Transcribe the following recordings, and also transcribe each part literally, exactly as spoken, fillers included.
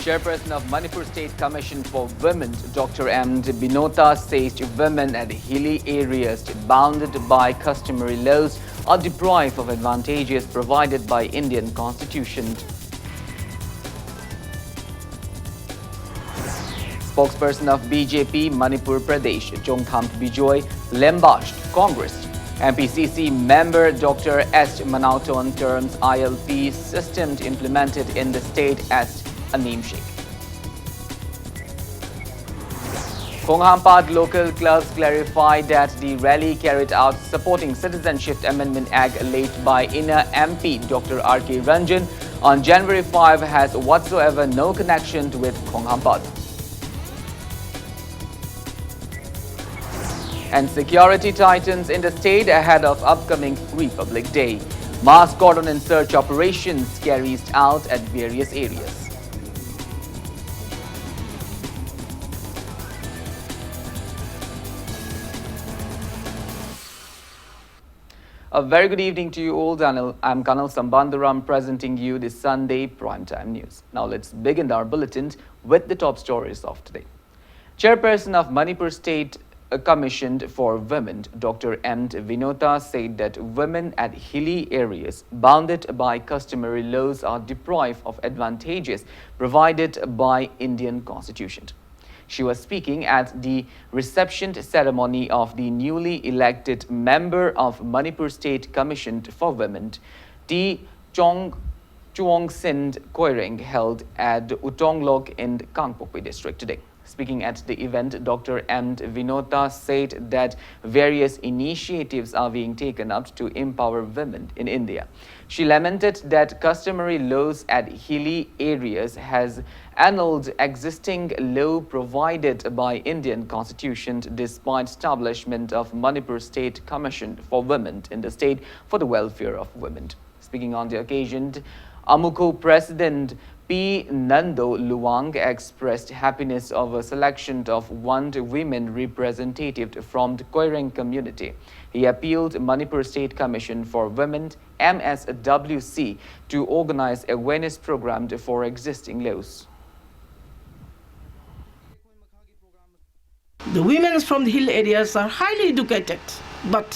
Chairperson of Manipur State Commission for Women, Doctor M Binota, says women at hilly areas bounded by customary laws are deprived of advantages provided by Indian Constitution. Spokesperson of B J P Manipur Pradesh, Chongtham Bijoy, lambashed Congress. M P C C member Doctor S Manauton terms I L P system implemented in the state as a namesake. Khonghampad local clubs clarified that the rally carried out supporting Citizenship Amendment Act led by inner M P Doctor R K Ranjan on January five has whatsoever no connection with Khonghampad. And security tightens in the state ahead of upcoming Republic Day. Mass cordon and search operations carried out at various areas. A very good evening to you all. Daniel, I'm Kanal Sambandaram presenting you the Sunday Primetime News. Now let's begin our bulletin with the top stories of today. Chairperson of Manipur State uh, Commission for Women, Doctor M Vinota, said that women at hilly areas bounded by customary laws are deprived of advantages provided by Indian Constitution. She was speaking at the reception ceremony of the newly elected member of Manipur State Commission for Women, T Chong Chuong Sin Koireng, held at Utonglok in Kangpokpi district today. Speaking at the event, Doctor M Vinota said that various initiatives are being taken up to empower women in India. She lamented that customary laws at hilly areas has annulled existing law provided by Indian Constitution despite establishment of Manipur State Commission for Women in the state for the welfare of women. Speaking on the occasion, AMUCO President P Nando Luwang expressed happiness over selection of one women representative from the Koireng community. He appealed Manipur State Commission for Women, M S W C, to organize awareness program for existing laws. The women from the hill areas are highly educated, but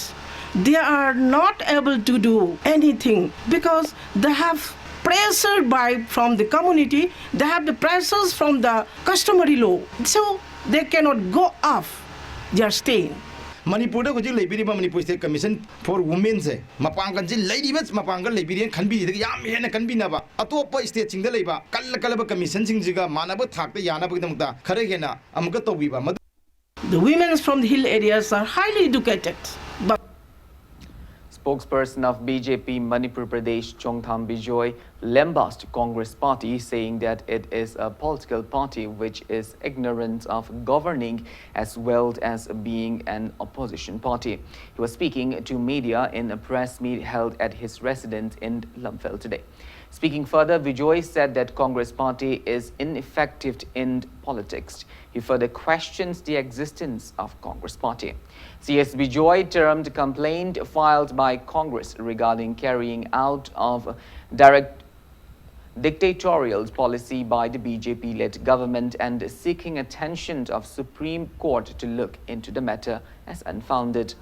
they are not able to do anything because they have pressure by from the community, they have the pressures from the customary law, so they cannot go off their stay. ꯃꯅꯤꯄꯨꯔꯗ ꯍꯧꯖꯤꯛ ꯂꯩꯕꯤꯔꯤꯕ Manipur state commission four ꯋꯨꯃꯦꯟꯁꯦ ꯃꯄꯥꯡꯒꯜꯁꯤ ꯂꯩꯔꯤꯕ ꯃꯄꯥꯡꯒꯜ ꯂꯩꯕꯤꯔꯦꯅ ꯈꯟꯕꯤꯔꯤꯗꯒꯤ ꯌꯥꯝ ꯍꯦꯟꯅ ꯀꯟꯕꯤꯅꯕ, ꯑꯇꯣꯞꯄ ꯁ꯭ꯇꯦꯠꯁꯤꯡꯗ ꯂꯩꯕ ꯀꯜꯂ ꯀꯜꯂꯕ ꯀꯃꯤꯁꯟꯁꯤꯡꯁꯤꯒ ꯃꯥꯟꯅꯕ ꯊꯥꯛꯇ ꯌꯥꯅꯕꯒꯤꯗꯃꯛꯇ ꯈꯔ ꯍꯦꯟꯅ ꯑꯃꯨꯛꯀ ꯇꯧꯕꯤꯕ꯫ ꯃꯗꯨ The women from the hill areas are highly educated, but Spokesperson of B J P Manipur Pradesh, Chongtham Bijoy, lambasted Congress party, saying that it is a political party which is ignorant of governing as well as being an opposition party. He was speaking to media in a press meet held at his residence in Lamphel today. Speaking further, Bijoy said that Congress party is ineffective in politics. He further questions the existence of Congress party. C S Bijoy termed complaint filed by Congress regarding carrying out of direct dictatorial policy by the B J P-led government and seeking attention of Supreme Court to look into the matter as unfounded.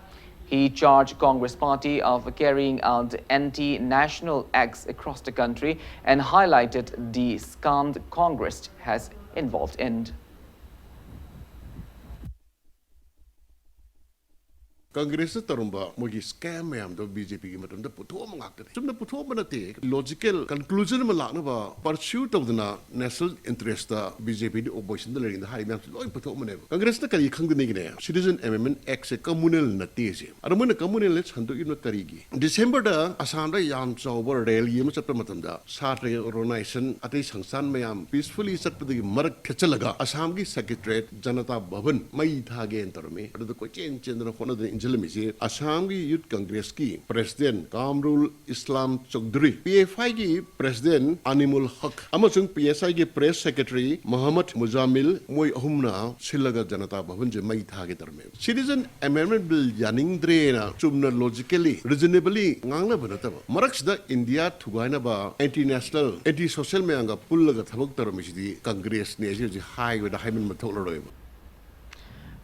He charged Congress party of carrying out anti-national acts across the country and highlighted the scam Congress has involved in. ꯀꯪꯒ꯭ꯔꯦꯁꯅ ꯇꯧꯔꯝꯕ ꯃꯣꯏꯒꯤ scam ꯃꯌꯥꯝꯗꯣ B J ꯄꯤꯒꯤ ꯃꯇꯝꯗ ꯄꯨꯊꯣꯛꯑꯝꯕ ꯉꯥꯛꯇꯅꯤ꯫ ꯆꯨꯝꯅ ꯄꯨꯊꯣꯛꯑꯝꯕ ꯅꯠꯇꯦ, logical conclusion ꯑꯃ ꯂꯥꯛꯅꯕ ꯄꯔꯁ꯭ꯌꯨ ꯇꯧꯗꯅ ꯅꯦꯁꯅꯦꯜ ꯏꯟꯇꯔꯦꯁꯇ ꯕꯤ ꯖꯦ ꯄꯤꯗꯤ ꯑꯣꯄꯣꯖꯤꯁꯟꯗ ꯂꯩꯔꯤꯉꯩꯗ ꯍꯥꯏꯔꯤꯕ ꯃꯌꯥꯝꯁꯦ ꯂꯣꯏ ꯄꯨꯊꯣꯛꯑꯝꯕꯅꯦꯕ꯫ ꯀꯪꯒ꯭ꯔꯦꯁꯅ ꯀꯔꯤ ꯈꯪꯗꯅꯤꯒꯤꯅꯦ? ꯁꯤꯇꯤꯖꯟ ꯑꯦꯃꯦꯟꯃꯦꯟ ꯑꯦꯛꯁꯦ ꯀꯝꯃꯨꯅꯦꯜ ꯅꯠꯇꯦ ꯁꯦ꯫ ꯑꯗꯣ ꯃꯣꯏꯅ ꯀꯝꯃꯨꯅꯦꯜꯅ ꯁꯟꯗꯣꯛꯏꯕꯅ ꯀꯔꯤꯒꯤ? ꯗꯤꯁꯦꯝꯕꯔꯗ ꯑꯁꯥꯝꯗ ꯌꯥꯝ ꯆꯥꯎꯕ ꯔꯦꯂꯤ ꯑꯃ ꯆꯠꯄ ꯃꯇꯝꯗ ꯁꯥꯇ꯭ꯔꯒꯤ ꯑꯣꯔꯒꯅꯥꯏꯖꯦꯁꯟ ꯑꯇꯩ ꯁꯪꯁꯊꯥꯟ ꯃꯌꯥꯝ ꯄꯤꯁꯐꯨꯜꯂꯤ ꯆꯠꯄꯗꯒꯤ ꯃꯔꯛ ꯊꯦꯠꯆꯜꯂꯒ ꯑꯁꯥꯝꯒꯤ ꯁꯦꯀ꯭ꯔꯦꯇꯔꯤꯌꯦꯠ ꯖꯅꯇꯥ ꯚꯕꯟ ꯃꯩ ꯊꯥꯒꯦꯅ ꯇꯧꯔꯝꯃꯤ꯫ ꯑꯗꯨꯗ ꯀꯣꯏꯆꯦꯟ ꯆꯦꯟꯗꯅ ꯍꯣꯠꯅꯗꯅ ꯏꯟꯁꯤꯜꯂꯝꯃꯤꯁꯦ ꯑꯁꯥꯝꯒꯤ ꯌꯨꯠ ꯀꯪꯒ꯭ꯔꯦꯁꯀꯤ ꯄ꯭ꯔꯦꯁꯤꯗꯦꯟ ꯀꯥꯝꯔꯨꯜ ꯏꯁꯂꯥꯝ ꯆꯧꯙꯨꯔꯤ, ꯄꯤ ꯑꯦꯐ ꯑꯥꯏꯒꯤ ꯄ꯭ꯔꯦꯁꯤꯗꯦꯟ ꯑꯅꯤꯃꯨꯜ ꯍꯛ ꯑꯃꯁꯨꯡ ꯄꯤ ꯑꯦꯁ ꯑꯥꯏꯒꯤ ꯄ꯭ꯔꯦꯁ ꯁꯦꯀ꯭ꯔꯦꯇꯔꯤ ꯃꯣꯍꯝꯃꯗ ꯃꯨꯖꯥꯃꯤꯜ, ꯃꯣꯏ ꯑꯍꯨꯝꯅ ꯁꯤꯜꯂꯒ ꯖꯅꯇꯥ ꯚꯕꯟꯁꯦ ꯃꯩ ꯊꯥꯒꯦ ꯇꯧꯔꯝꯃꯦꯕ꯫ ꯁꯤꯇꯤꯖꯟ ꯑꯦꯃꯦꯟꯃꯦꯟ ꯕꯤꯜ ꯌꯥꯅꯤꯡꯗ꯭ꯔꯦꯅ ꯆꯨꯝꯅ ꯂꯣꯖꯤꯀꯦꯜꯂꯤ, ꯔꯤꯖꯅꯦꯕꯜꯂꯤ ꯉꯥꯡꯅꯕ ꯅꯠꯇꯕ, ꯃꯔꯛꯁꯤꯗ ꯏꯟꯗꯤꯌꯥ ꯊꯨꯒꯥꯏꯅꯕ ꯑꯦꯟꯇꯤ ꯅꯦꯁꯅꯦꯜ, ꯑꯦꯟꯇꯤ ꯁꯣꯁꯦꯜ ꯃꯌꯥꯝꯒ ꯄꯨꯜꯂꯒ ꯊꯕꯛ ꯇꯧꯔꯝꯃꯤꯁꯤꯗꯤ ꯀꯪꯒ꯭ꯔꯦꯁꯅꯦ꯫ ꯑꯁꯤ ꯍꯧꯖꯤꯛ ꯍꯥꯏꯕꯗ ꯍꯥꯏꯃꯟꯕ ꯊꯣꯛꯂꯔꯣꯏꯕ꯫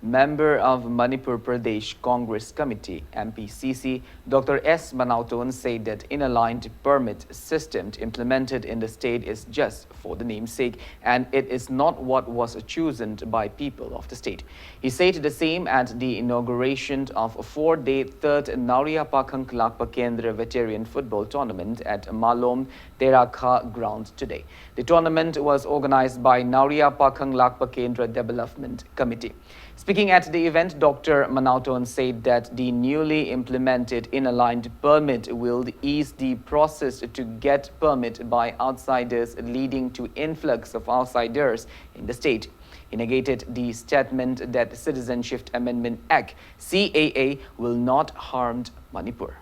Member of Manipur Pradesh Congress Committee, M P C C, Doctor S Manaoton said that inaligned permit system implemented in the state is just for the namesake and it is not what was chosen by people of the state. He said the same at the inauguration of four-day third Nauriya Pakhang Lakpa Kendra Veteran Football Tournament at Malom Terakha ground today. The tournament was organized by Nauriya Pakhang Lakpa Kendra Development Committee. Speaking at the event, Doctor Manaoton said that the newly implemented inaligned permit will ease the process to get permit by outsiders, leading to influx of outsiders in the state. He negated the statement that Citizenship Amendment Act, C A A, will not harm Manipur.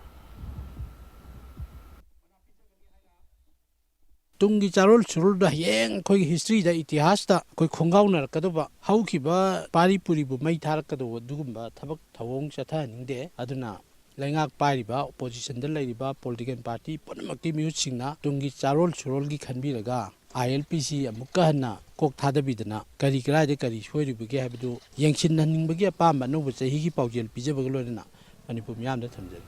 ꯇꯨꯡꯒꯤ ꯆꯥꯔꯣꯜ ꯁꯨꯔꯣꯜꯗ ꯍꯌꯦꯡ ꯑꯩꯈꯣꯏꯒꯤ ꯍꯤꯁꯇ꯭ꯔꯤꯗ, ꯏꯇꯤꯍꯥꯁꯇ ꯑꯩꯈꯣꯏ ꯈꯣꯡꯒꯥꯎꯅꯔꯛꯀꯗꯧꯕ, ꯍꯧꯈꯤꯕ ꯄꯥꯔꯤ ꯄꯨꯔꯤꯕꯨ ꯃꯩ ꯊꯥꯔꯛꯀꯗꯧꯕ ꯑꯗꯨꯒꯨꯝꯕ ꯊꯕꯛ ꯊꯧꯑꯣꯡ ꯆꯠꯊꯍꯟꯅꯤꯡꯗꯦ꯫ ꯑꯗꯨꯅ ꯂꯩꯉꯥꯛ ꯄꯥꯏꯔꯤꯕ, ꯑꯣꯄꯣꯖꯤꯁꯟꯗ ꯂꯩꯔꯤꯕ ꯄꯣꯂꯤꯇꯤꯀꯦꯜ ꯄꯥꯔꯇꯤ ꯄꯨꯝꯅꯃꯛꯀꯤ ꯃꯤꯍꯨꯠꯁꯤꯡꯅ ꯇꯨꯡꯒꯤ ꯆꯥꯔꯣꯜ ꯁꯨꯔꯣꯜꯒꯤ ꯈꯟꯕꯤꯔꯒ ꯑꯥꯏ ꯑꯦꯜ ꯄꯤ ꯁꯤ ꯑꯃꯨꯛꯀ ꯍꯟꯅ ꯀꯣꯛ ꯊꯥꯗꯕꯤꯗꯅ ꯀꯔꯤ ꯀꯔꯥꯏꯗ ꯀꯔꯤ ꯁꯣꯏꯔꯤꯕꯒꯦ ꯍꯥꯏꯕꯗꯨ ꯌꯦꯡꯁꯤꯟꯍꯟꯅꯤꯡꯕꯒꯤ ꯑꯄꯥꯝꯕ ꯑꯅꯧꯕ ꯆꯍꯤꯒꯤ ꯄꯥꯎꯖꯦꯜ ꯄꯤꯖꯕꯒ ꯂꯣꯏꯅꯅ ꯃꯅꯤꯄꯨꯔ ꯃꯤꯌꯥꯝꯗ ꯊꯝꯖꯔꯤ꯫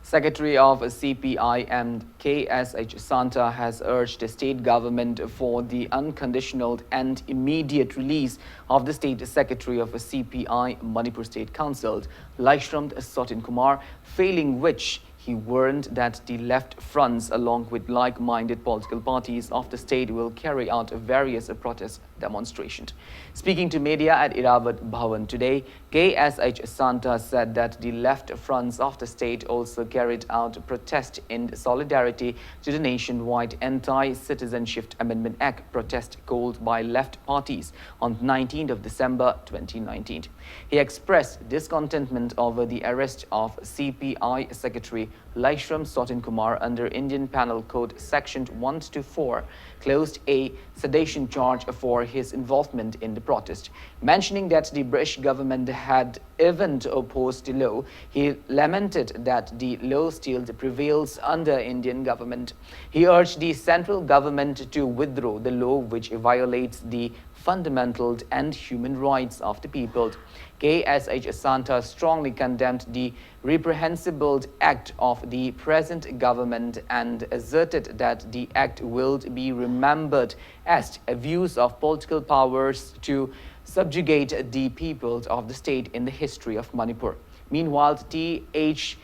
Secretary of C P I M K S H Santa has urged the state government for the unconditional and immediate release of the state secretary of C P I Manipur State Council, Laishram Sotin Kumar, failing which he warned that the left fronts, along with like-minded political parties of the state, will carry out various protest demonstrations. Speaking to media at Irrawaddy Bhawan today, K S H Santa said that the left fronts of the state also carried out protest in solidarity to the nationwide Anti-Citizenship Amendment Act protest called by left parties on nineteenth of December twenty nineteen. He expressed discontentment over the arrest of C P I Secretary Laishram Sotin Kumar under Indian Penal Code Section one two four, Clause A, sedition charge for his involvement in the protest, mentioning that the British government had even opposed the law. He lamented that the law still prevails under Indian government. He urged the central government to withdraw the law which violates the fundamental and human rights of the people. K S H Santa strongly condemned the reprehensible act of the present government and asserted that the act will be remembered as abuse of political powers to subjugate the people of the state in the history of Manipur. Meanwhile, T H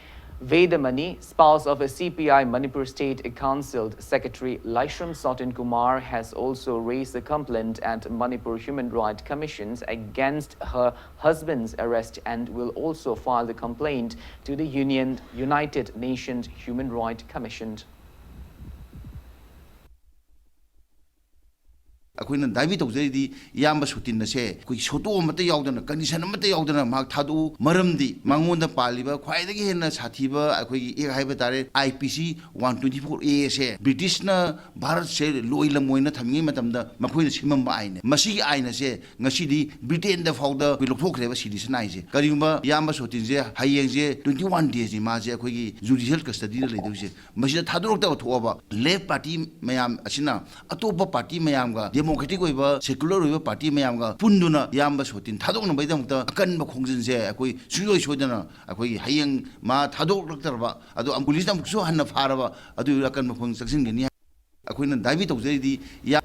Vedamani, spouse of a C P I Manipur State Council Secretary Laishram Sotin Kumar, has also raised a complaint at Manipur Human Rights Commission against her husband's arrest and will also file the complaint to the Union United Nations Human Rights Commission. ꯑꯩꯈꯣꯏꯅ Dhabi ꯇꯧꯖꯔꯤꯗꯤ ꯏꯌꯥꯝꯕ ꯁꯣꯇꯤꯟ ꯑꯁꯦ ꯑꯩꯈꯣꯏꯒꯤ ꯁꯣꯇꯣ ꯑꯃꯠꯇ ꯌꯥꯎꯗꯅ, condition ꯑꯃꯠꯇ ꯌꯥꯎꯗꯅ ꯃꯍꯥꯛ ꯊꯥꯗꯣꯛꯎ꯫ ꯃꯔꯝꯗꯤ ꯃꯉꯣꯟꯗ ꯄꯥꯜꯂꯤꯕ ꯈ꯭ꯋꯥꯏꯗꯒꯤ ꯍꯦꯟꯅ ꯁꯥꯊꯤꯕ ꯑꯩꯈꯣꯏꯒꯤ ꯑꯦꯛ ꯍꯥꯏꯕ ꯇꯥꯔꯦ, ꯑꯥꯏ ꯄꯤ ꯁꯤ ꯋꯥꯟ ꯇ꯭ꯋꯦꯟꯇꯤ ꯐꯣꯔ ꯑꯦ ꯑꯁꯦ ꯕ꯭ꯔꯤꯇꯤꯁꯅ ꯚꯥꯔꯠꯁꯦ ꯂꯣꯏ ꯂꯝ ꯑꯣꯏꯅ ꯊꯝꯃꯤꯉꯩ ꯃꯇꯝꯗ ꯃꯈꯣꯏꯅ ꯁꯦꯝꯃꯝꯕ ꯑꯥꯏꯟꯅꯦ꯫ ꯃꯁꯤꯒꯤ ꯑꯥꯏꯟ ꯑꯁꯦ ꯉꯁꯤꯗꯤ ꯕ꯭ꯔꯤꯇꯦꯟꯗ ꯐꯥꯎꯗ ꯑꯩꯈꯣꯏ ꯂꯧꯊꯣꯛꯈ꯭ꯔꯦꯕ ꯁꯤꯇꯤꯖꯟ ꯑꯥꯏꯟꯁꯦ꯫ ꯀꯔꯤꯒꯨꯝꯕ ꯏꯌꯥꯝꯕ ꯁꯣꯇꯤꯟꯁꯦ ꯍꯌꯦꯡꯁꯦ ꯇ꯭ꯋꯦꯟꯇꯤ ꯋꯥꯟ ꯗꯦꯁꯅꯤ ꯃꯥꯁꯦ ꯑꯩꯈꯣꯏꯒꯤ ꯖꯨꯗꯤꯁꯤꯌꯦꯜ ꯀꯁꯇꯗꯤꯗ ꯂꯩꯗꯧꯔꯤꯁꯦ꯫ ꯃꯁꯤꯗ ꯊꯥꯗꯣꯔꯛꯇꯕ ꯊꯣꯛꯑꯕ ꯂꯦꯐ ꯄꯥꯔꯇꯤ ꯃꯌꯥꯝ ꯑꯁꯤꯅ ꯑꯇꯣꯞꯄ ꯄꯥꯔꯇꯤ ꯃꯌꯥꯝꯒ, ꯗꯦꯃꯣꯀ꯭ꯔꯦꯇꯤꯛ ꯑꯣꯏꯕ, ꯁꯦꯀꯨꯂꯔ ꯑꯣꯏꯕ ꯄꯥꯔꯇꯤ ꯃꯌꯥꯝꯒ ꯄꯨꯟꯗꯨꯅ ꯏꯌꯥꯝꯕ ꯁꯣꯇꯤꯟ ꯊꯥꯗꯣꯛꯅꯕꯒꯤꯗꯃꯛꯇ ꯑꯀꯟꯕ ꯈꯣꯡꯖꯪꯁꯦ ꯑꯩꯈꯣꯏ ꯁꯨꯡꯁꯣꯏ ꯁꯣꯏꯗꯅ ꯑꯩꯈꯣꯏꯒꯤ ꯍꯌꯦꯡ ꯃꯥ ꯊꯥꯗꯣꯛꯂꯛꯇ꯭ꯔꯕ, ꯑꯗꯣ ꯄꯨꯂꯤꯁꯅ ꯑꯃꯨꯛꯁꯨ ꯍꯟꯅ ꯐꯥꯔꯕ, ꯑꯗꯨ ꯑꯀꯟꯕ ꯈꯣꯡꯖꯪ ꯆꯪꯁꯤꯟꯒꯅꯤ꯫ ꯑꯩꯈꯣꯏꯅ ꯗꯥꯕꯤ ꯇꯧꯖꯔꯤꯗꯤ ꯏꯌꯥ-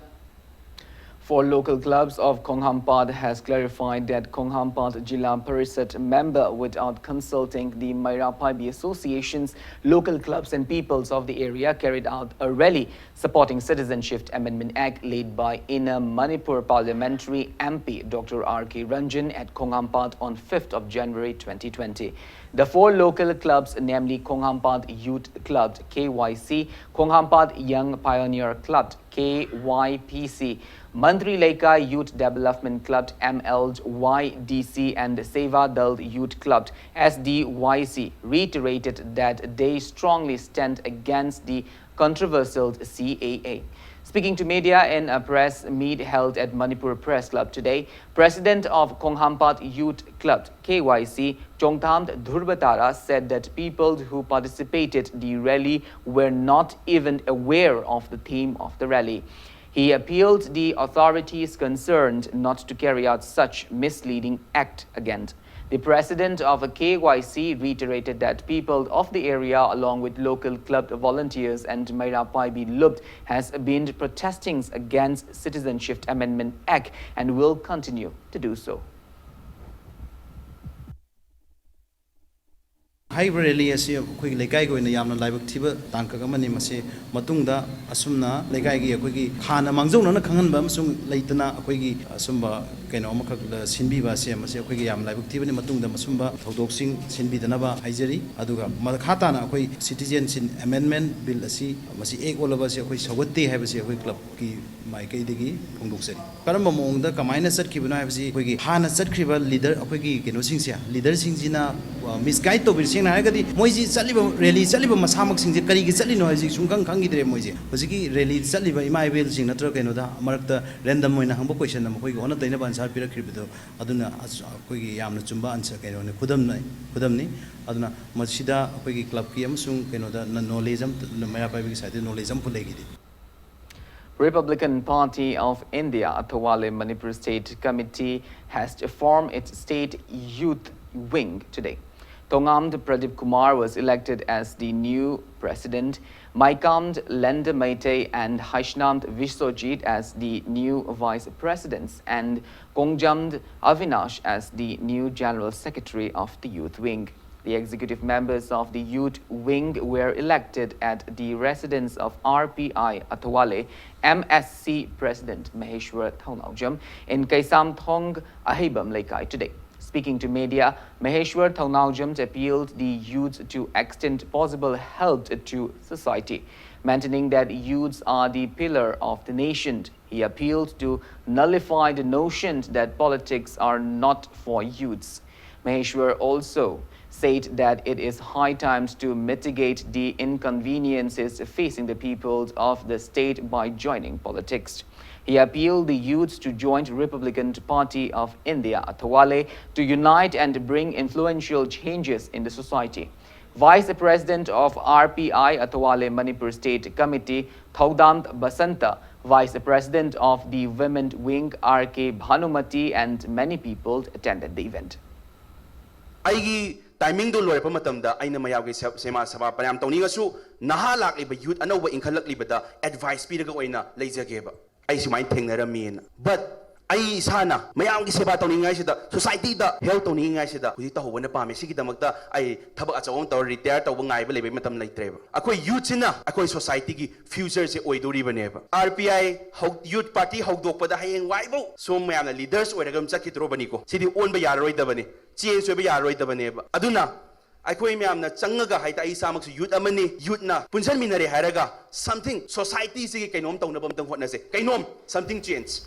For local clubs of Khonghampad has clarified that Khonghampad Jila Parishad member, without consulting the Maira Paibi Association's local clubs and peoples of the area, carried out a rally supporting Citizenship Amendment Act led by Inner Manipur Parliamentary M P Doctor R K Ranjan at Khonghampad on fifth of January twenty twenty. The four local clubs, namely Khonghampad Youth Club, K Y C, Khonghampad Young Pioneer Club, K Y P C, Mantri Leikai Youth Development Club, M L Y D C, and Seva Dal Youth Club, S D Y C, reiterated that they strongly stand against the controversial C A A. Speaking to media in a press meet held at Manipur Press Club today, President of Khonghampat Youth Club, K Y C, Chongtham Dhurbatara, said that people who participated the rally were not even aware of the theme of the rally. He appealed the authorities concerned not to carry out such misleading act again. The president of K Y C reiterated that people of the area, along with local club volunteers and Meira Paibi Lup, has been protesting against Citizenship Amendment Act and will continue to do so. ꯍꯥꯏꯔꯤꯕ rally ꯑꯁꯤ ꯑꯩꯈꯣꯏꯒꯤ ꯂꯩꯀꯥꯏꯒꯤ ꯑꯣꯏꯅ ꯌꯥꯝꯅ ꯂꯥꯏꯕꯛ ꯊꯤꯕ ꯇꯥꯡꯀꯛ ꯑꯃꯅꯤ꯫ ꯃꯁꯤ ꯃꯇꯨꯡꯗ ꯑꯁꯨꯝꯅ ꯂꯩꯀꯥꯏꯒꯤ ꯑꯩꯈꯣꯏꯒꯤ ꯍꯥꯟꯅ ꯃꯥꯡꯖꯧꯅꯅ ꯈꯪꯍꯟꯕ ꯑꯃꯁꯨꯡ ꯂꯩꯇꯅ ꯑꯩꯈꯣꯏꯒꯤ ꯑꯁꯨꯝꯕ ꯀꯩꯅꯣ ꯑꯃꯈꯛ ꯁꯤꯟꯕꯤꯕ ꯑꯁꯦ ꯃꯁꯤ ꯑꯩꯈꯣꯏꯒꯤ ꯌꯥꯝ ꯂꯥꯏꯕꯛ ꯊꯤꯕꯅꯤ꯫ ꯃꯇꯨꯡꯗ ꯃꯁꯨꯝꯕ ꯊꯧꯗꯣꯛꯁꯤꯡ ꯁꯤꯟꯕꯤꯗꯅꯕ ꯍꯥꯏꯖꯔꯤ꯫ ꯑꯗꯨꯒ ꯃꯈꯥ ꯇꯥꯅ ꯑꯩꯈꯣꯏ Citizenship Amendment Bill ꯑꯁꯤ ꯃꯁꯤ ꯑꯦꯛ ꯑꯣꯜꯂꯕ ꯑꯁꯤ ꯑꯩꯈꯣꯏ ꯁꯧꯒꯠꯇꯦ ꯍꯥꯏꯕꯁꯤ ꯑꯩꯈꯣꯏ ꯀ꯭ꯂꯕꯀꯤ ꯃꯥꯏꯀꯩꯗꯒꯤ ꯐꯣꯡꯗꯣꯛꯆꯔꯤ꯫ ꯀꯔꯝꯕ ꯃꯑꯣꯡꯗ ꯀꯃꯥꯏꯅ ꯆꯠꯈꯤꯕꯅꯣ ꯍꯥꯏꯕꯁꯤ ꯑꯩꯈꯣꯏꯒꯤ ꯍꯥꯟꯅ ꯆꯠꯈ꯭ꯔꯤꯕ ꯂꯤꯗꯔ, ꯑꯩꯈꯣꯏꯒꯤ ꯀꯩꯅꯣꯁꯤꯡꯁꯦ, ꯂꯤꯗꯔꯁꯤꯡꯁꯤꯅ ꯃꯤꯁꯒꯥꯏꯗ ꯇꯧꯕꯤꯔꯤ꯫ ꯁꯦꯡꯅ ꯍꯥꯏꯔꯒꯗꯤ ꯃꯣꯏꯁꯤ ꯆꯠꯂꯤꯕ ꯔꯦꯂꯤ ꯆꯠꯂꯤꯕ ꯃꯁꯥꯃꯛꯁꯤꯡꯁꯦ ꯀꯔꯤꯒꯤ ꯆꯠꯂꯤꯅꯣ ꯍꯥꯏꯕꯁꯤ ꯁꯨꯡꯈꯪ ꯈꯪꯈꯤꯗ꯭ꯔꯦ꯫ ꯃꯣꯏꯁꯦ ꯍꯧꯖꯤꯛꯀꯤ ꯔꯦꯂꯤ ꯆꯠꯂꯤꯕ ꯏꯃꯥ ꯏꯕꯦꯜꯁꯤꯡ ꯅꯠꯇ꯭ꯔꯒ ꯀꯩꯅꯣꯗ ꯃꯔꯛꯇ ꯔꯦꯟꯗꯝ ꯑꯣꯏꯅ ꯍꯪꯕ ꯀꯣꯏꯁꯟ ꯑꯃ ꯑꯩꯈꯣꯏꯒꯤ ꯑꯣꯟꯅ ꯇꯩꯅꯕ ꯑꯟꯁꯥꯔ ꯄꯤꯔꯛꯈꯤꯕꯗꯣ, ꯑꯗꯨꯅ ꯑꯁ-, ꯑꯩꯈꯣꯏꯒꯤ ꯌꯥꯝꯅ ꯆꯨꯝꯕ ꯑꯟꯁꯥꯔ ꯀꯩꯅꯣꯅꯤ, ꯈꯨꯗꯝꯅ-, ꯈꯨꯗꯝꯅꯤ꯫ ꯑꯗꯨꯅ ꯃꯁꯤꯗ ꯑꯩꯈꯣꯏꯒꯤ ꯀ꯭ꯂꯕꯀꯤ ꯑꯃꯁꯨꯡ ꯀꯩꯅꯣꯗ ꯅ-, ꯅꯣꯂꯦꯖ ꯑꯃ, ꯃꯩꯔꯥ ꯄꯥꯏꯕꯤꯒꯤ ꯁꯥꯏꯠꯇ ꯅꯣꯂꯦꯖ ꯑꯃꯐꯥꯎ ꯂꯩꯈꯤꯗꯦ꯫ Republican Party of India Athawale Manipur State Committee has formed its state youth wing today. Thongamd Pradeep Kumar was elected as the new president, Maikamd Lenda Meitei and Haishnamd Vishwajit as the new vice presidents, and Kongjamd Avinash as the new general secretary of the youth wing. The executive members of the youth wing were elected at the residence of R P I Athawale, M S C President Maheshwar Thongnaojam in Kaisamthong Aheibam Leikai today. Speaking to media, Maheshwar Thongnaojam appealed the youth to extend possible help to society, maintaining that youths are the pillar of the nation. He appealed to nullify the notion that politics are not for youths. Maheshwar also said that it is high time to mitigate the inconveniences facing the people of the state by joining politics. He appealed the youths to join Republican Party of India, Athawale, to unite and bring influential changes in the society. Vice President of R P I, Athawale Manipur State Committee, Thaudam Basanta, Vice President of the Women Wing, R K Bhanumati, and many people attended the event. ꯑꯩꯒꯤ ꯇꯥꯏꯃꯤꯡꯗꯣ ꯂꯣꯏꯔꯛꯄ ꯃꯇꯝꯗ ꯑꯩꯅ ꯃꯌꯥꯝꯒꯤ ꯁꯦ- ꯁꯦꯃꯥ ꯁꯦꯕꯥ ꯐꯅꯌꯥꯝ ꯇꯧꯅꯤꯡꯉꯁꯨ, ꯅꯍꯥ ꯂꯥꯛꯂꯤꯕ ꯌꯨꯠ ꯑꯅꯧꯕ ꯏꯟꯈꯠꯂꯛꯂꯤꯕꯗ ꯑꯦꯗꯚꯥꯏꯁ ꯄꯤꯔꯒ ꯑꯣꯏꯅ ꯂꯩꯖꯒꯦꯕ꯫ ꯑꯩ ꯁꯨꯃꯥꯏꯅ ꯊꯦꯡꯅꯔꯝꯃꯤꯅ꯫ ꯕꯠ ꯑꯩ ꯏꯁꯥꯅ ꯃꯌꯥꯝꯒꯤ ꯁꯦꯕꯥ ꯇꯧꯅꯤꯡꯉꯥꯏꯁꯤꯗ, ꯁꯣꯁꯥꯏꯇꯤꯗ ꯍꯦꯜꯞ ꯇꯧꯅꯤꯡꯉꯥꯏꯁꯤꯗ ꯍꯧꯖꯤꯛ ꯇꯧꯍꯧꯕꯅ ꯄꯥꯝꯃꯦ꯫ ꯁꯤꯒꯤꯗꯃꯛꯇ ꯑꯩ ꯊꯕꯛ ꯑꯆꯧꯕ ꯑꯃ ꯇꯧꯔ ꯔꯤꯇꯥꯌꯔ ꯇꯧꯕ ꯉꯥꯏꯕ ꯂꯩꯕꯒꯤ ꯃꯇꯝ ꯂꯩꯇ꯭ꯔꯦꯕ꯫ ꯑꯩꯈꯣꯏ ꯌꯨꯠꯁꯤꯅ ꯑꯩꯈꯣꯏ ꯁꯣꯁꯥꯏꯇꯤꯒꯤ ꯐ꯭ꯌꯨꯆꯔꯁꯦ ꯑꯣꯏꯗꯣꯔꯤꯕꯅꯦꯕ꯫ R P I youth party ꯍꯧꯗꯣꯛꯄꯗ ꯍꯌꯦꯡ ꯋꯥꯏꯐꯥꯎ ꯁꯣꯝ ꯃꯌꯥꯝꯅ ꯂꯤꯗꯔꯁ ꯑꯣꯏꯔꯒ ꯑꯗꯨꯝ ꯆꯠꯈꯤꯗ꯭ꯔꯣꯕꯅꯤꯀꯣ꯫ ꯁꯤꯗꯤ ꯑꯣꯟꯕ ꯌꯥꯔꯔꯣꯏꯗꯕꯅꯤ, ꯆꯦꯟꯖ ꯑꯣꯏꯕ ꯌꯥꯔꯔꯣꯏꯗꯕꯅꯦꯕ꯫ ꯑꯗꯨꯅ ꯑꯩꯈꯣꯏ ꯃꯌꯥꯝꯅ ꯆꯪꯉꯒ, ꯍꯥꯏꯗꯤ ꯑꯩ ꯏꯁꯥꯃꯛꯁꯨ ꯌꯨꯠ ꯑꯃꯅꯤ, ꯌꯨꯠꯅ ꯄꯨꯟꯁꯤꯟꯃꯤꯟꯅꯔꯦ ꯍꯥꯏꯔꯒ something society ꯁꯤꯒꯤ ꯀꯩꯅꯣꯝ ꯇꯧꯅꯕ ꯑꯝꯇꯪ ꯍꯣꯠꯅꯁꯦ꯫ ꯀꯩꯅꯣꯝ, something change.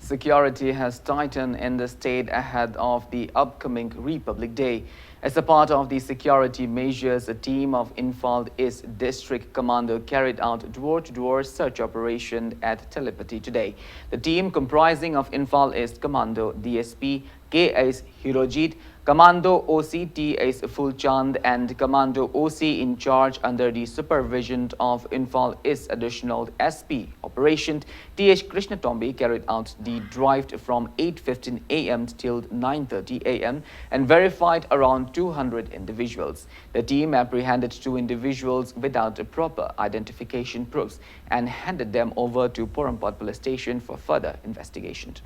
Security has tightened in the state ahead of the upcoming Republic Day. As a part of the security measures, a team of Imphal East District Commando carried out door-to-door search operation at Talupati today. The team, comprising of Imphal East Commando D S P K S Hirojit, Commando O C T S Fulchand, and Commando O C in charge under the supervision of Imphal East Additional S P Operation T H Krishnatombi, carried out the drive from eight fifteen a m till nine thirty a m and verified around two hundred individuals. The team apprehended two individuals without proper identification proofs and handed them over to Porompat Police Station for further investigation.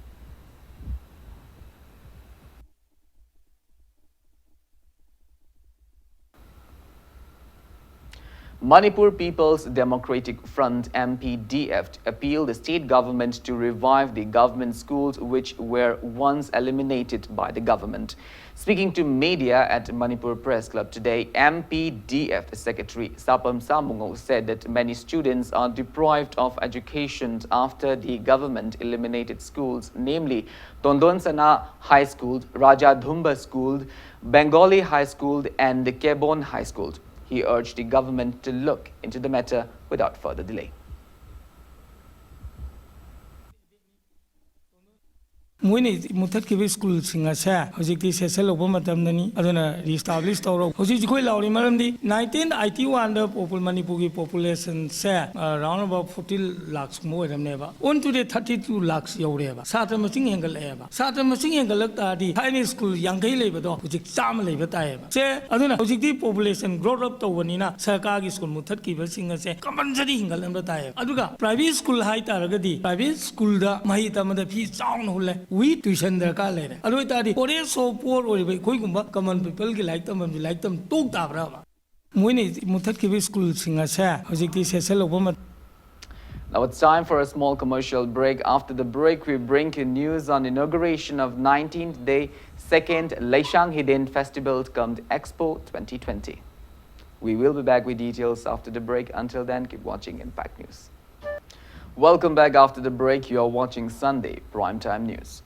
Manipur People's Democratic Front, M P D F, appealed the state government to revive the government schools which were once eliminated by the government. Speaking to media at Manipur Press Club today, M P D F Secretary Sapam Samungol said that many students are deprived of education after the government eliminated schools, namely Tondonsana High School, Raja Dhumba School, Bengali High School, and the Kebon High School. He urged the government to look into the matter without further delay. ꯃꯣꯏꯅ ꯃꯨꯊꯠꯈꯤꯕ ꯁ꯭ꯀꯨꯜꯁꯤꯡ ꯑꯁꯦ ꯍꯧꯖꯤꯛꯇꯤ session ꯂꯧꯕ ꯃꯇꯝꯗꯅꯤ꯫ ꯑꯗꯨꯅ ꯔꯤꯁꯇꯥꯕ꯭ꯂꯤꯁ ꯇꯧꯔꯣ꯫ ꯍꯧꯖꯤꯛ ꯑꯩꯈꯣꯏ ꯂꯥꯎꯔꯤ ꯃꯔꯝꯗꯤ ꯅꯥꯏꯟꯇꯤꯟ ꯑꯩꯠꯇꯤ ꯋꯥꯟꯗ ꯄꯣꯄꯨꯜ ꯃꯅꯤꯄꯨꯔꯒꯤ ꯄꯣꯄꯨꯂꯦꯁꯟꯁꯦ ꯑꯔꯥꯎꯟ ꯑꯕꯥꯎꯠ ꯐꯣꯔꯇꯤ ꯂꯥꯛꯁꯀꯨꯝꯕ ꯑꯣꯏꯔꯝꯅꯦꯕ꯫ On today thirty two lakhs ꯌꯧꯔꯦꯕ꯫ ꯁꯥꯇ꯭ꯔ ꯃꯁꯤꯡ ꯍꯦꯟꯒꯠꯂꯛꯑꯦꯕ꯫ ꯁꯥꯇ꯭ꯔ ꯃꯁꯤꯡ ꯍꯦꯟꯒꯠꯂꯛ ꯇꯥꯔꯗꯤ ꯊꯥꯏꯅ ꯁ꯭ꯀꯨꯜ ꯌꯥꯡꯈꯩ ꯂꯩꯕꯗꯣ ꯍꯧꯖꯤꯛ ꯆꯥꯝꯃ ꯂꯩꯕ ꯇꯥꯏꯌꯦꯕ꯫ ꯁꯦ ꯑꯗꯨꯅ ꯍꯧꯖꯤꯛꯇꯤ ꯄꯣꯄꯨꯂꯦꯁꯟ ꯒ꯭ꯔꯣꯠ ꯑꯞ ꯇꯧꯕꯅꯤꯅ ꯁꯔꯀꯥꯔꯒꯤ ꯁ꯭ꯀꯨꯜ ꯃꯨꯊꯠꯈꯤꯕꯁꯤꯡ ꯑꯁꯦ ꯀꯝꯄꯜꯁꯔꯤ ꯍꯤꯡꯒꯠꯍꯟꯕ ꯇꯥꯏꯌꯦꯕ꯫ ꯑꯗꯨꯒ ꯄ꯭ꯔꯥꯏꯚꯦꯠ ꯁ꯭ꯀꯨꯜ ꯍꯥꯏ ꯇꯥꯔꯒꯗꯤ ꯄ꯭ꯔꯥꯏꯚꯦꯠ ꯁ꯭ꯀꯨꯜꯗ ꯃꯍꯩ ꯇꯝꯕꯗ ꯐꯤ ꯆꯥꯎꯅ ꯍꯨꯜꯂꯦ꯫ ꯋꯤ ꯇ꯭ꯌꯨꯁꯟ ꯗꯔꯀꯥꯔ ꯂꯩꯔꯦ꯫ ꯑꯗꯨ ꯑꯣꯏꯇꯥꯔꯗꯤ ꯄꯣꯔꯦꯁ ꯑꯣꯐ ꯄꯣꯔ ꯑꯣꯏꯔꯤꯕ ꯑꯩꯈꯣꯏꯒꯨꯝꯕ ꯀꯃꯟ ꯄꯤꯄꯜꯒꯤ ꯂꯥꯏꯔꯤꯛ ꯇꯝꯐꯝꯁꯤ ꯂꯥꯏꯔꯤꯛ ꯇꯝ ꯇꯣꯛ ꯇꯥꯕ꯭ꯔꯕ? ꯃꯣꯏꯅ ꯃꯨꯊꯠꯈꯤꯕ ꯁ꯭ꯀꯨꯜꯁꯤꯡ ꯑꯁꯦ ꯍꯧꯖꯤꯛꯇꯤ ꯁꯦꯁꯟ ꯂꯧꯕ ꯃꯇꯝ Now it's time for a small commercial break. After the break, we bring you news on inauguration of nineteenth day second Leishang Hiden Festival cum Expo twenty twenty. We will be back with details after the break. Until then, keep watching Impact News. Welcome back after the break. You are watching Sunday Primetime News.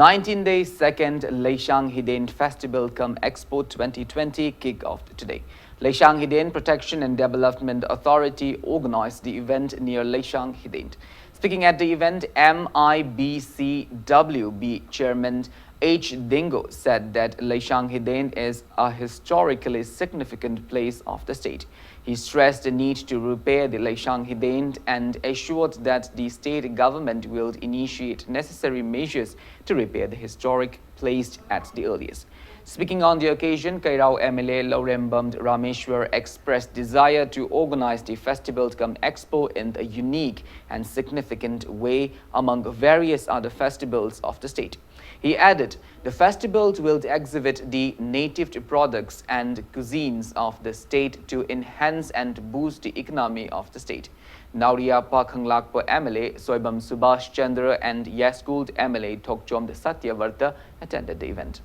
nineteen day second Leishang Hiden Festival cum Expo twenty twenty kick off today. Leishang Hiden Protection and Development Authority organized the event near Leishang Hiden. Speaking at the event, M I B C W B Chairman H Dingo said that Leishang Hiden is a historically significant place of the state. He stressed the need to repair the Leishang Hiden and assured that the state government will initiate necessary measures to repair the historic place at the earliest. Speaking on the occasion, Kairao M L A Laurembam Rameshwar expressed desire to organize the festival cum expo in a unique and significant way among various other festivals of the state. He added, the festival will exhibit the native products and cuisines of the state to enhance and boost the economy of the state. Nauriapa Khanglakpa M L A Soibam Subhash Chandra and Yaskul M L A Thokchom Satyavarta attended the event.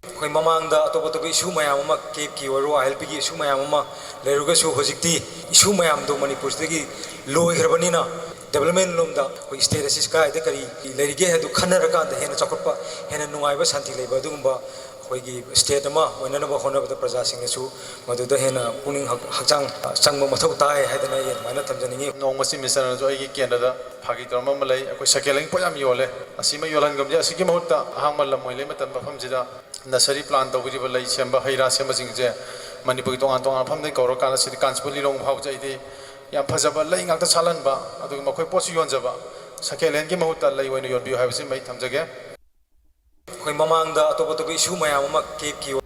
ꯑꯩꯈꯣꯏ ꯃꯃꯥꯡꯗ ꯑꯇꯣꯞ ꯑꯇꯣꯞꯄ ꯏꯁꯨ ꯃꯌꯥꯝ ꯑꯃ, ꯀꯦꯞꯀꯤ ꯑꯣꯏꯔꯣ, ꯑꯥꯏ L ꯄꯤꯒꯤ ꯏꯁꯨ ꯃꯌꯥꯝ ꯑꯃ ꯂꯩꯔꯒꯁꯨ, ꯍꯧꯖꯤꯛꯇꯤ ꯏꯁꯨ ꯃꯌꯥꯝꯗꯣ ꯃꯅꯤꯄꯨꯔꯁꯤꯗꯒꯤ ꯂꯣꯏꯈ꯭ꯔꯕꯅꯤꯅ, ꯗꯦꯕꯂꯞꯃꯦꯟ ꯂꯣꯝꯗ ꯑꯩꯈꯣꯏ ꯁ꯭ꯇꯦꯠ ꯑꯁꯤ ꯀꯥꯏꯗ ꯀꯔꯤ ꯂꯩꯔꯤꯒꯦ ꯍꯥꯏꯗꯨ ꯈꯟꯅꯔꯀꯥꯟꯗ ꯍꯦꯟꯅ ꯆꯥꯎꯈꯠꯄ, ꯍꯦꯟꯅ ꯅꯨꯡꯉꯥꯏꯕ, ꯁꯥꯟꯇꯤ ꯂꯩꯕ ꯑꯗꯨꯒꯨꯝꯕ ꯑꯩꯈꯣꯏꯒꯤ ꯁ꯭ꯇꯦꯠ ꯑꯃ ꯑꯣꯏꯅꯅꯕ ꯍꯣꯠꯅꯕꯗ ꯄ꯭ꯔꯖꯥꯁꯤꯡꯅꯁꯨ ꯃꯗꯨꯗ ꯍꯦꯟꯅ ꯄꯨꯛꯅꯤꯡ ꯍꯛ-, ꯍꯛꯆꯥꯡ ꯆꯪꯕ ꯃꯊꯧ ꯇꯥꯏ ꯍꯥꯏꯗꯅ ꯑꯩ ꯑꯗꯨꯃꯥꯏꯅ ꯊꯝꯖꯅꯤꯡꯉꯤ꯫ ꯅꯣꯡꯃ ꯆꯤꯐ ꯃꯤꯅꯤꯁꯇꯔꯅꯁꯨ ꯑꯩꯒꯤ ꯀꯦꯟꯗ꯭ꯔꯗ ꯐꯥꯒꯤ ꯇꯧꯔꯝꯕ ꯑꯃ ꯂꯩ, ꯑꯩꯈꯣꯏ ꯁꯦꯀꯦꯟ ꯍꯦꯟ ꯄꯣꯠ ꯌꯥꯝ ꯌꯣꯜꯂꯦ, ꯑꯁꯤ ꯑꯃ ꯌꯣꯜꯍꯟꯒꯨꯝꯁꯦ꯫ ꯑꯁꯤꯒꯤ ꯃꯍꯨꯠꯇ ꯑꯍꯥꯡꯕ ꯂꯝ ꯑꯣꯏ ꯂꯩ ꯃꯇꯝ ꯃꯐꯝꯁꯤꯗ ꯅꯁꯔꯤ ꯄ꯭ꯂꯥꯟ ꯇꯧꯕꯤꯔꯤꯕ ꯂꯩ ꯁꯦꯝꯕ, ꯍꯩ ꯔꯥ ꯁꯦꯝꯕꯁꯤꯡꯁꯦ ꯃꯅꯤꯄꯨꯔꯒꯤ ꯇꯣꯉꯥꯟ ꯇꯣꯉꯥꯟꯕ ꯃꯐꯝꯗꯒꯤ ꯀꯧꯔꯀꯥꯟꯗ ꯁꯤꯗꯤ ꯀꯥꯟꯆꯤꯄꯨꯔ ꯂꯤꯂꯣꯡ ꯐꯥꯎꯕꯁꯦ ꯑꯩꯗꯤ ꯌꯥꯝ ꯐꯖꯕ ꯂꯩ ꯉꯥꯛꯇ ꯁꯥꯠꯍꯟꯕ, ꯑꯗꯨꯒ ꯃꯈꯣꯏ ꯄꯣꯠꯁꯨ ꯌꯣꯟꯖꯕ, ꯁꯦꯀꯦꯟ ꯍꯦꯟꯒꯤ ꯃꯍꯨꯠꯇ ꯂꯩ ꯑꯣꯏꯅ ꯌꯣꯟꯕꯤꯌꯨ ꯍꯥꯏꯕꯁꯤꯃ ꯑꯩ ꯊꯝꯖꯒꯦ꯫ ꯑꯩꯈꯣꯏ ꯃꯃꯥꯡꯗ ꯑꯇꯣꯞ ꯑꯇꯣꯞꯄ ꯏꯁꯨ ꯃꯌꯥꯝ ꯑꯃ ꯀꯦꯞꯀꯤ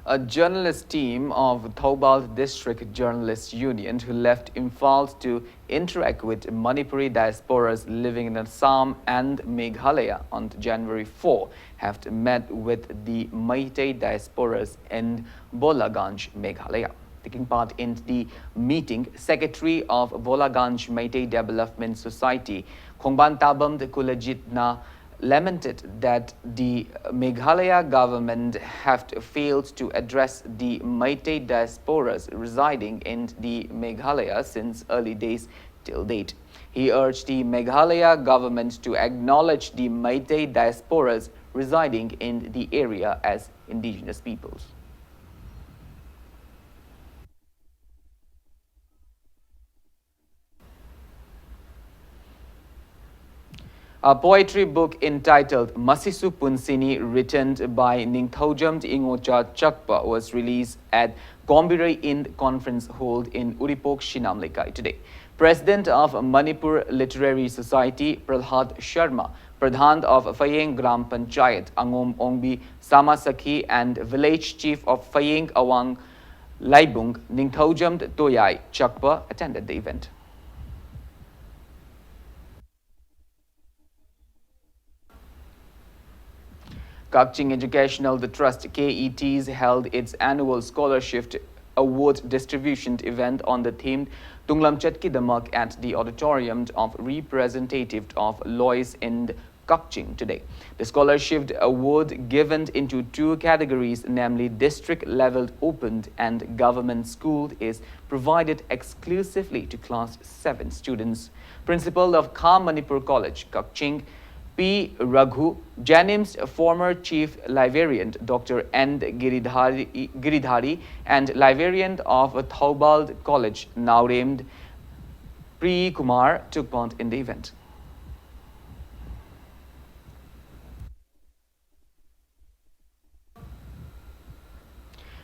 A journalist team of Thoubal District Journalists Union, who left Imphal to interact with Manipuri diasporas living in Assam and Meghalaya on January four, have met with the Meitei diasporas in Bolaganj, Meghalaya. Taking part in the meeting, Secretary of Bolaganj Meitei Development Society, Khongban Tabam Kulajitna, lamented that the Meghalaya government have failed to address the Meitei diasporas residing in the Meghalaya since early days till date. He urged the Meghalaya government to acknowledge the Meitei diasporas residing in the area as indigenous peoples. A poetry book entitled Masisu Punsini, written by Ningthaujam Ingocha Chakpa, was released at Gombirei Inn Conference Hall in Uripok, Shinam Leikai today. President of Manipur Literary Society, Prahlad Sharma, Pradhan of Phayeng Gram Panchayat, Angom Ongbi Samasakhi, and Village Chief of Phayeng Awang Laibung, Ningthaujam Toyai Chakpa attended the event. Kakching Educational Trust, K E Ts, held its annual scholarship award distribution event on the theme Tunglamchatkidamak at the auditorium of Representative of Lois in Kakching today. The scholarship award given into two categories, namely district level open and government school, is provided exclusively to class seven students. Principal of Kham Manipur College, Kakching, P Raghu, JNIMS former chief librarian Doctor N Giridhari, Giridhari and librarian of Thoubal College, Naorem Priya Kumar, took part in the event.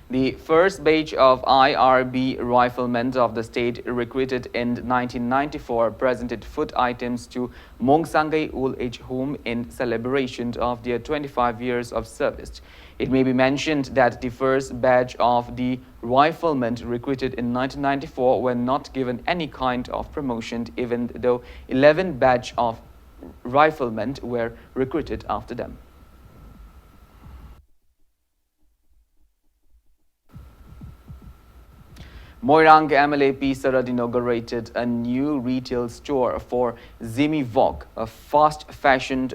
The first batch of I R B riflemen of the state recruited in nineteen ninety-four presented food items to Mongsangay Old Age Home in celebration of their twenty-five years of service. It may be mentioned that the first batch of the riflemen recruited in nineteen ninety-four were not given any kind of promotion, even though eleven batch of riflemen were recruited after them. Moirang M L A P Sarad inaugurated a new retail store for Zimi Vok, a fast fashion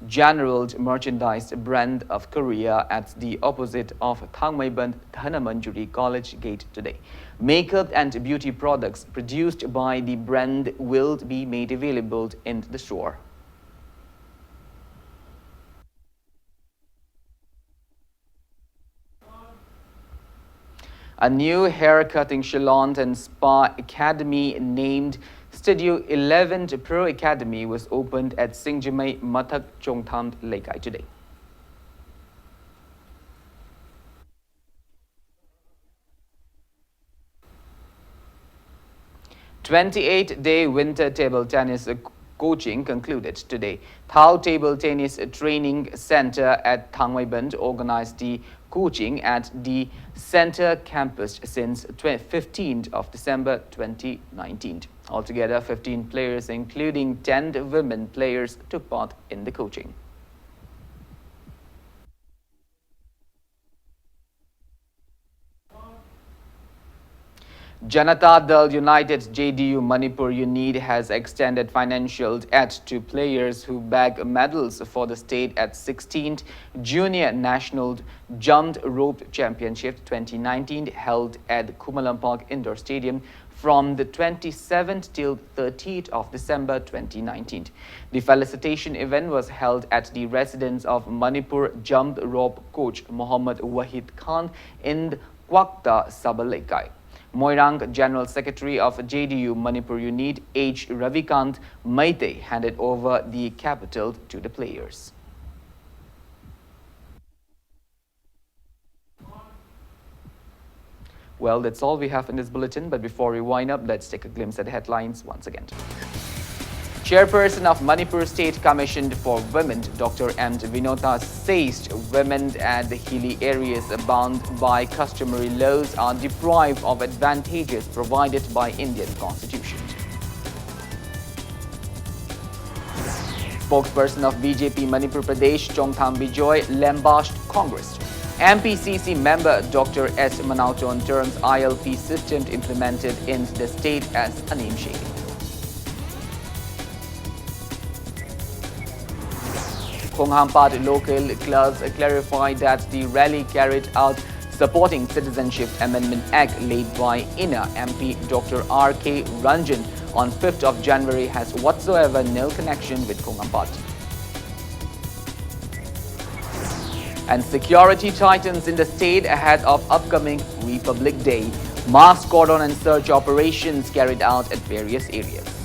general merchandise brand of Korea, at the opposite of Thangmeiband Dhanamanjuri College Gate today. Makeup and beauty products produced by the brand will be made available in the store. A new hair cutting salon and spa academy named Studio eleven Pro Academy was opened at Singjamei Mathak Chongtham Leikai today. Twenty-eight-day winter table tennis, uh, coaching concluded today. Thao Table Tennis Training Center at Thangband organized the coaching at the center campus since tw-, fifteenth of December twenty nineteen. Altogether, fifteen players, including ten women players, took part in the coaching. Janata Dal United, J D U Manipur unit, has extended financial aid to players who bag medals for the state at sixteenth Junior National Jump Rope Championship twenty nineteen, held at Khumallampak Indoor Stadium from the twenty-seventh till thirtieth of December twenty nineteen. The felicitation event was held at the residence of Manipur jump rope coach Mohammad Wahid Khan in Kwakta Sabal Leikai. Moirang, General Secretary of J D U Manipur unit, H Ravikant Meitei, handed over the capital to the players. Well, that's all we have in this bulletin, but before we wind up, let's take a glimpse at the headlines once again. Chairperson of Manipur State Commission for Women, Doctor M Vinota, says women at the hilly areas bound by customary laws are deprived of advantages provided by Indian Constitution. Spokesperson of B J P Manipur Pradesh, Chongtham Bijoy, lambasted Congress. M P C C member Doctor S Manauchon terms I L P system implemented in the state as a name shaking. Khonghampad local clerks clarified that the rally carried out supporting Citizenship Amendment Act led by Ina M P Doctor R K Ranjan on fifth of January has whatsoever no connection with Khonghampad. And security tightens in the state ahead of upcoming Republic Day. Mass cordon and search operations carried out at various areas.